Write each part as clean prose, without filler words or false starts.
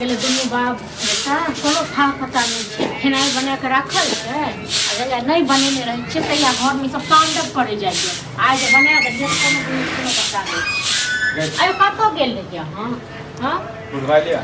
गेलै दुनू बाप बेटा, कोनो था पता नहि छै। खेनाइ बना कऽ राखल छै आ जहिया नहि बनेने रहै छियै तहिया घरमे सब तांडव करै जाइए। आइ जे बना देलियै तऽ कोनो कोनो पता नहि छै। आइ कतऽ गेल रहियै अहाँ? हँ, बुढ़वा लिया।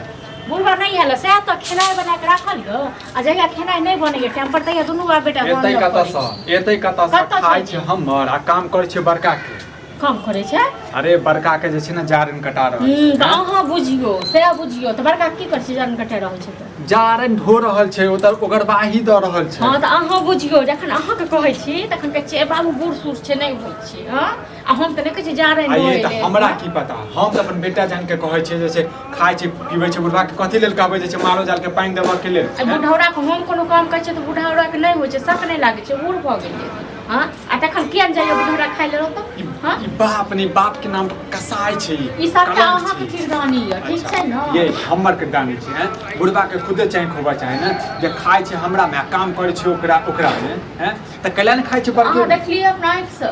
बुढ़वा नहि आयल, सएह तऽ खेनाइ बना कऽ राखल यऽ आ जहिया खेनाइ नहि बनैए टाइम पर तहिया दुनू बाप बेटा एतै तांडव करै कतऽसँ छै। एतै कतऽसँ? कतऽ खाइ छै? छै हमर आ काम करै छै बड़का के। काम करै छै? अरे, बड़का के जे छै ने जारन कटा रहल छै। तऽ अहाँ बुझियौ, सएह बुझियौ तऽ बड़का की करै छै? जारन कटा रहल छै तऽ जारन ढो रहल छै, ओतऽ ओगरवाही दऽ रहल छै। हँ, तऽ अहाँ बुझियौ, जखन अहाँके कहै छी तखन कहै छियै, बाबू बूढ़ सूढ़ छै, नहि होइ छै। हँ, आ हम तऽ नहि कहै छी जारन आ ये ढोए तऽ लेल। हमरा की पता? हम तऽ अपन बेटा जान के कहै छियै जे छै खाइ छै पीबै छै, बुढ़वा के कथी लेल कहबै जे छै मालो जाल के पानि देबऽ के लेल? आ बुढ़ौरा के हम कोनो काम करै छियै तऽ बुढ़ौरा के नहि होइ छै, शक नहि लागै छै, बूढ़ भऽ गेलै। हँ, आ तखन किया नहि जाइए बुढ़ौरा खाइ लए तऽ? ई हँ, ई बाप नहि, बाप के नाम पर कसाई छै। ई ई सबटा कलंक अहाँके छै। किरदानी यऽ, ठीक अच्छा, छै ने? ये हमर किरदानी छै? हैं, बुढ़बा के खुदे चाहे खोबा चाहे ने जे खाइ छै हमरा में आ काम करै छै ओकरा ओकरा में। हैं, तऽ कैला ने खाइ छै बड़के? अहाँ देखलियै अपना आँखिसँ?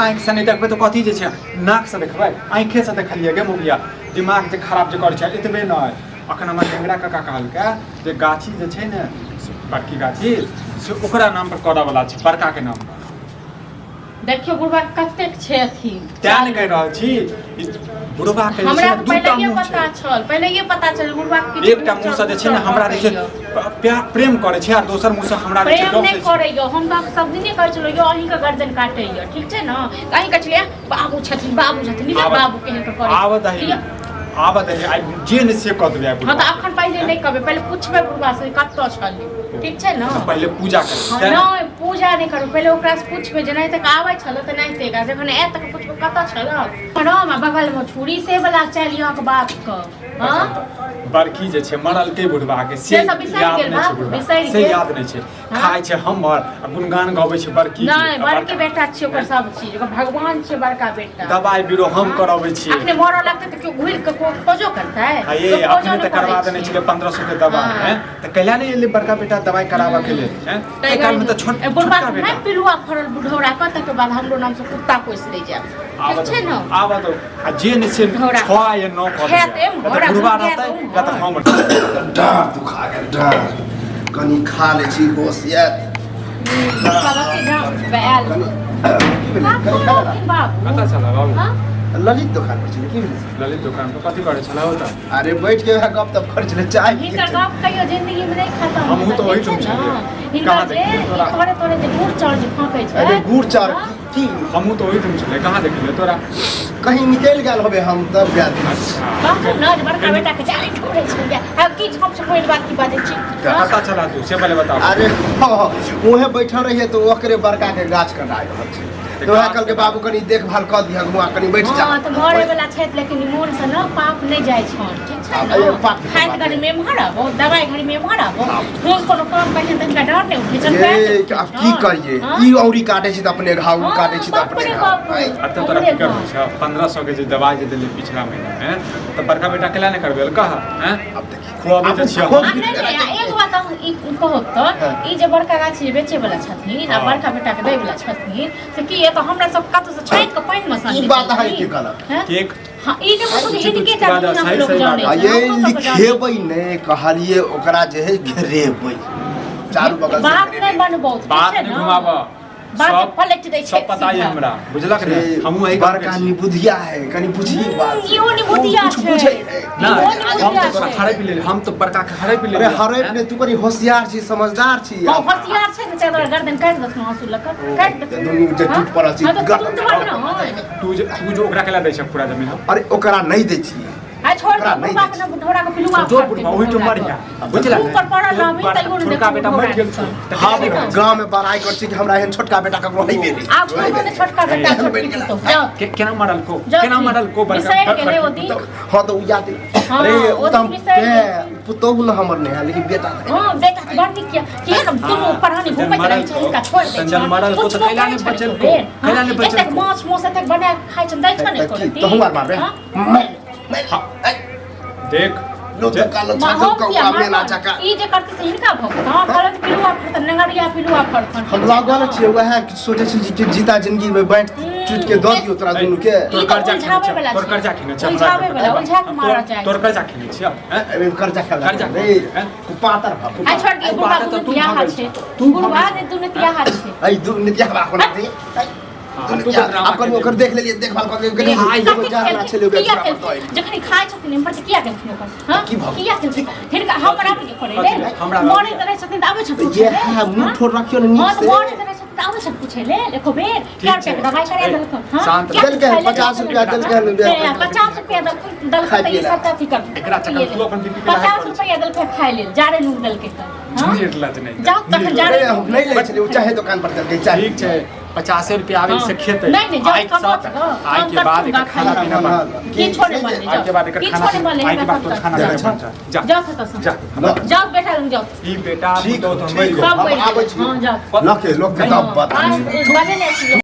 आँखि से नहि देखबै तऽ कथी जे छै नाक से देखबै? आँखे से देखलियै गे मुगिया, दिमाग जे खराब जे करै छै। एतबे नहि, अखन हमर ढेंगरा काका कहलकै जे गाछी जे छै ने से बड़की गाछी, से ओकरा नाम पर करऽ वाला छै, बड़का के नाम पर। देखियौ बुढ़बा कतेक छै अथी। तें ने कहि रहल छी, ई बुढ़बा के जे छै हमरा ने तऽ दूटा पहिलैये मुँह पता छै। छल, पहिलैये पता छल बुढ़बा के किछु एकटा मुँह से जे छै ने हमरा जे छै प्यार प्रेम करै छै आ दोसर मुँह से हमरा जे छै प्रेम नहि डसै छै। करैया। हम तऽ सब दिने कहै छलहुँ यौ, अहीँके गर्दन काटैया, ठीक छै ने? अहीं कहै छलियै बाबू छथिन, बाबू छथिन, निके बाबू केहन के करै। आबऽ दही, आबऽ दही, आइ जे नहि से कऽ देबै आइ हँ, बुढ़बा। तऽ अखन पहिले नहि कहबै, पहिले पुछबै बुढ़बा से कतऽ छलै, ठीक छै ने? पहिले पूजा करै हँ, छै। नहि, पूजा नहि करबै, पहिले ओकरासँ पुछबै जे नहि तक आबै छल तऽ नहि तक जखन आयत तखन पुछबै कतऽ छल। राम आ बगलमे छुरी से वला चालि अहाँके बापके। हँ, बड़की जे छै मरलकै बुढ़बा के से से सब बिसरि याद गेल नहि छै बाप, बुढ़बा बिसरि से गेल। याद नहि छै। हँ? खाइ छै हमर आ गुणगान गबै छै बड़की के। नहि, आ बड़के बड़का- बेटा छियै ओकर सब चीज, ओकर भगवान छियै बड़का बेटा। दबाइ बीरो हम करबै छियै। अखने मरऽ लगतै तऽ केओ घुरि कऽ खोजो करतै? आ ये केओ खोजो अखने नहि तऽ करवा करै देने छै। छलै 1500 के दवा। हँ। हैं, तऽ कैला नहि एलै बड़का बेटा दवाइ कराबऽ के लेल? हैं, ताहि काल मे तऽ छोट ए, बुढ़बा छोटका के बेटा नहि पिलुआ फड़ल बुढ़ौरा के, तकर बाद हमरो नाम से कुत्ता पोसि लै जायब, आबऽ ठीक छै दो ने? आबऽ दो, आ जे नहि से ढौरा। 6 या 9 कऽ खायत देबै। एम, या तऽ घोड़ा बुढ़बा घुरि जायत रहतै ओम्हर। या तऽ हम रहबै। डाँर दुखा गेल, डाँर। कनि खा लै छी, होश आयत। सबके गाम आयल। कनि की भेलै? कनि खा लेला। बाबू कतऽ छलऽ बाबू? हाँ? ललित दोकान पर छलै। की भेलै? ललित दोकान पर कथी करै छलऽ ओतऽ? अरे, बैठ के वएह गप तप करै छलै, चाय पियै हिनकर छलै। गप कहियो जिंदगी में नहीं खत्म हमहूँ तऽ होतै, ओहिठाम ठीक छै ने? छलियै। हिनकर कहाँ जे देखलियै तोरा? ई थोड़े थोड़े जे गुड़ चाउर जे फाँकै छै। अरे, गुड़ चाउर हाँ? की? हमहूँ तऽ ओहिठाम छलियै, कहाँ देखलियै तोरा? कहीं निकलि गेल होबे, हम तब गेल। अच्छा। कहू ने जे बड़का बेटा के जाली ठोरै छै, आब की हम से कोई बात की बाजै छी? हाँ? कतऽ छलऽ तू से पहिले बताउ। अरे हँ, उहें बैठल रहियै तऽ ओकरे बड़का के गाछ कटा रहल छै, तऽ वएह कहलकै, बाबू कनि देखभाल कऽ दिहक, हुआँ कनि बैठ जा। हँ, तऽ मरे वाला छथि, लेकिन मोन से ने पाप नहि जाइ छनि, ठीक छै आब ने? एगो पाप के खाइत बात घड़ी है। में एम्हर आबो, दवाइ घड़ी में एम्हर आबो। आब। हम कोनो काम करै छियनि तऽ हिनका डर नहि उठै छनि, ये पैर नहि उठै आब की छनि। करियै? हँ? ई औरी काटै छै तऽ अपने घाव, ओ हँ, काटै छै तऽ बाप अपने रे घाव। बाप। आइ, एतऽ तोरा हमरे फिकर गाँव। होइ छौ? 1500 के जे दवाइ जे देलियै पिछला महीना मे, तऽ बड़का बेटा केला नहि करबेल कह? हैं, आब देखी। खुआबै आब तऽ छियै खूब हम। आ नहि नहि, आ एगो बात हम ई कहू तऽ हँ। ई जे बड़का गाछी जे बेचै वला छथिन आ हँ। बड़का बेटा के दै वला छथिन, से की एतऽ हमरा सब कतौ से छाँटि कऽ पानि मे ई सनने बात अहाँ छथिन? के गलत। हैं? केक हँ, ई जे बुझू उचित हिनके उचित टा बात, दुनिया सही के लोक सही जानै बात। आ छै, ये हमरो सबके जानै छै। लिखेबै नहि कहलियै, ओकरा जे है घेरेबै चारू बगल से। बात नहि घेरेबै। बनबौ, ठीक बात छै नहि ने? घुमाबऽ। बात सब पलटि दै छै सब पता ये सीधा। हमरा, बुझलक ने? से हमहूँ एहि गाँव के बड़का छी। निबुधिया है, कनि बुझी बात। इहो निबुधिया ओ कुछ छै। बुझै है। ना, इहो हम निबुधिया तऽ तोरा छै। हड़पि लेली, हम तऽ बड़का के हड़पि अरे लेली। हड़प ने, तू कनि होशियार छी, समझदार छी। हँ, होशियार छै ने, चाहे तोरा गर्दन काटि देथुन, हँसू लऽ कऽ काटि देथुन। दुनू जे हँ? टूट पड़ल छी, हँ, तऽ गर्दन तुरन्त मर ने। तू जे ओकरा केला दै छै पूरा जमीन? अरे, ओकरा नहि दै छियै। आ छोड़ ओकरा दे नहि बुढ़बा दै के ने, बुढ़ौरा के पिलुआ जो फड़तै बुढ़बा ओहिठाम बुढ़ौरा मर के। जा, बुझला? ऊपर पड़ल रहबही तैयो नहि छोटका देखबही बेटा मरि गेल छौ बुढ़ौरा तऽ हम केना देबै? गाँव में बड़ाई कर छी कि हमरा एहन छोटका बेटा ककरो है नहीं। आब कोनो ने छोटका बेटा एहन छोटकी बनि गेला। पुतहु जाओ। केना मरल को? जाओ केना ठीक। मरल को बड़का? बिसरि गेलै ओ दिन। हाँ, तऽ ओ याद हाँ, अरे ओ ओ तऽ हम दिन बिसरि तें पुतोहु ने हमर नहि है, लेकिन बेटा तऽ है। हाँ, बेटा तऽ बड़ नीक यऽ। केहन दुनू परानी जन घुमैत रहै मरल छै, को, हिनका छोड़ि दै जन छनि। मरल को तऽ पुछबो कैला करै नहि छनि बचल एको को? बेर। कैला हाँ, नहि बचल एतेक को? माछ मौस एतेक बना कऽ खाइ छनि, दै छनि तऽ एको की रत्ती? तहूँ आर मारबे? हाँ? मार, मार, ऐ, देख लो तऽ कालो माँ, छाछल हम किया कौआ मेला मारबनि? जकाँ। ई जे करतै से हिनका भऽ गेल। हम कहलहुँ जे पिलुआ फड़तनि, नेंगरिया पिलुआ फड़तनि। हम लागल छियै, वएह सोचै छी कि जीता जिंदगी में बाँटि। चुट के दऽ दियौ तोरा दुनू के। तोर ई तऽ कर्जा खेने उलझाबै छियौ, वला तोर छै। कर्जा खेने छियौ, उलझाबै वला, उलझा के मारऽ चाहै तोर कर्जा खेने छियौ, हैं? एहिमे कर्जा खेला कर्जा रे हैं? पातर भऽ आ छोड़ दियौ, ओ बुढ़बा बात तऽ दुनू तू तियाहा भगल छै। छ, तू बुढ़बा भगल ने दुनू तियाहा छै। ऐ दू नितिया बा कोना दे हाँ, तू तऽ ड्रामा आब कनि ओकर देख लेलियै, देखभाल कऽ लेलियै, कनि खाइ एगो जाना छलै ओकरा किया पूरा केलखिन? दऽ एलियै। जखन खाइ छथिन एम्हर तऽ किया केलखिन ओकर? हाँ? की भऽ गेल? किया केलखिन? हिनका हमरा आबै के करै कथी ले? हमरा मरैत रहै छथिन तऽ आबै छथिन तऽ पूछै जे ले? है मुँह हाँ? ठोर रखियौ ने नीक हाँ, तऽ से। मरैत रहै छथिन तऽ आबै छथिन पूछै ले एको बेर? ठीक कै रुपया के छै। दवाइ करा देलखुन? हाँ? शान्त किया देलकै खाइ ले? 50 रुपया देलकै हन। से, 50 रुपया देलखुन देलखुन खाइ तऽ ई पियै लए। सबटा अथी करथिन। एकरा चक्कर तू अपन बीपी के 50 रुपया देलकै खाइ लेल, जाड़े नून देलकै तऽ। हाँ? निर्लज नहि। जाउ तखन जाड़े अरे हम नहि लै छलियै, ओ चाहे दोकान पर देलकै चाहे। ठीक छै, 50 रुपया आबै से हाँ। खेतै। नहि, नहि, जाउ, आइ कम साथ कऽ, कम आइ के बाद करथुन, एकर खाना खाना पीना बन। किछो नहि बनलै, आइ के बाद एकर किछो खाना नहि बनलै, आइ के बाद तोर हमरा खाना सब पीना बन। जा, जाउ कतऽ जा। ल, जाउ बेटा लग जाउ। ई बेटा ठीक पुतोह तऽ ठीक मरि गेल। सब हम मरि आबै गेल। छी। हाँ, जाउ। लके लोक के हाँ, तब बता। आइ बनेने छी।